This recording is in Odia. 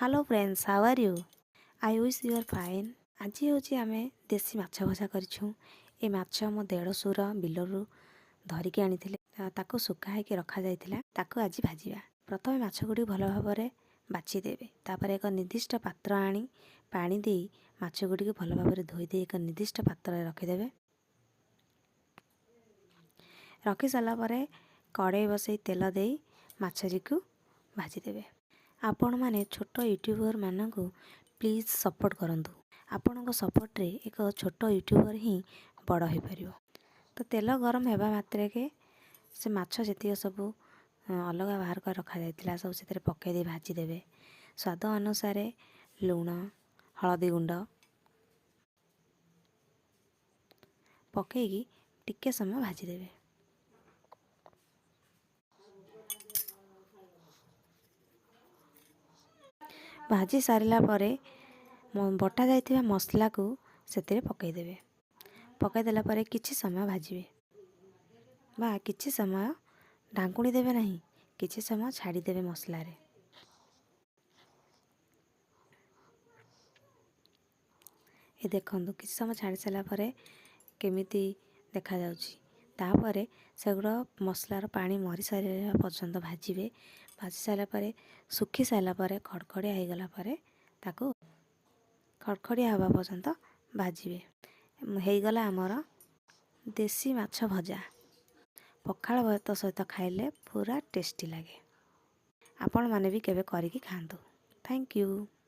Hello friends, how are you? I wish you are fine. ଆଜି ହେଉଛି ଆମେ ଦେଶୀ ମାଛ ଭଜା କରିଛୁ। ଏ ମାଛ ମୋ ଦେଢ଼ଶୁର ବିଲରୁ ଧରିକି ଆଣିଥିଲେ, ତାକୁ ଶୁଖା ହେଇକି ରଖାଯାଇଥିଲା, ତାକୁ ଆଜି ଭାଜିବା। ପ୍ରଥମେ ମାଛ ଗୁଡ଼ିକୁ ଭଲ ଭାବରେ ବାଛି ଦେବେ। ତାପରେ ଏକ ନିର୍ଦ୍ଦିଷ୍ଟ ପାତ୍ର ଆଣି ପାଣି ଦେଇ ମାଛ ଗୁଡ଼ିକୁ ଭଲ ଭାବରେ ଧୋଇ ଦେଇ ଏକ ନିର୍ଦ୍ଦିଷ୍ଟ ପାତ୍ରରେ ରଖିଦେବେ। ରଖି ସାରିଲା ପରେ କଡ଼େଇ ବସେଇ ତେଲ ଦେଇ ମାଛଟିକୁ ଭାଜିଦେବେ। ଆପଣମାନେ ଛୋଟ ୟୁଟ୍ୟୁବରମାନଙ୍କୁ ପ୍ଲିଜ୍ ସପୋର୍ଟ କରନ୍ତୁ। ଆପଣଙ୍କ ସପୋର୍ଟରେ ଏକ ଛୋଟ ୟୁଟ୍ୟୁବର ହିଁ ବଡ଼ ହୋଇପାରିବ। ତ ତେଲ ଗରମ ହେବା ମାତ୍ରକେ ସେ ମାଛ ଯେତିକ ସବୁ ଅଲଗା ବାହାର କରି ରଖାଯାଇଥିଲା, ସବୁ ସେଥିରେ ପକାଇ ଦେଇ ଭାଜିଦେବେ। ସ୍ୱାଦ ଅନୁସାରେ ଲୁଣ, ହଳଦୀ ଗୁଣ୍ଡ ପକାଇକି ଟିକେ ସମୟ ଭାଜିଦେବେ। ଭାଜି ସାରିଲା ପରେ ବଟା ଯାଇଥିବା ମସଲାକୁ ସେଥିରେ ପକାଇଦେବେ। ପକାଇଦେଲା ପରେ କିଛି ସମୟ ଭାଜିବେ ବା କିଛି ସମୟ ଢାଙ୍କୁଣି ଦେବେ ନାହିଁ, କିଛି ସମୟ ଛାଡ଼ିଦେବେ ମସଲାରେ। ଏ ଦେଖନ୍ତୁ, କିଛି ସମୟ ଛାଡ଼ି ସାରିଲା ପରେ କେମିତି ଦେଖାଯାଉଛି। ତାପରେ ସେଗୁଡ଼ା ମସଲାର ପାଣି ମରି ସାରିବା ପର୍ଯ୍ୟନ୍ତ ଭାଜିବେ। ଭାଜି ସାରିଲା ପରେ, ଶୁଖି ସାରିଲା ପରେ, ଖଡ଼ଖଡ଼ିଆ ହେଇଗଲା ପରେ, ତାକୁ ଖଡ଼ଖଡ଼ିଆ ହେବା ପର୍ଯ୍ୟନ୍ତ ଭାଜିବେ। ହେଇଗଲା ଆମର ଦେଶୀ ମାଛ ଭଜା। ପଖାଳ ଭାତ ସହିତ ଖାଇଲେ ପୁରା ଟେଷ୍ଟି ଲାଗେ। ଆପଣମାନେ ବି କେବେ କରିକି ଖାଆନ୍ତୁ। Thank you.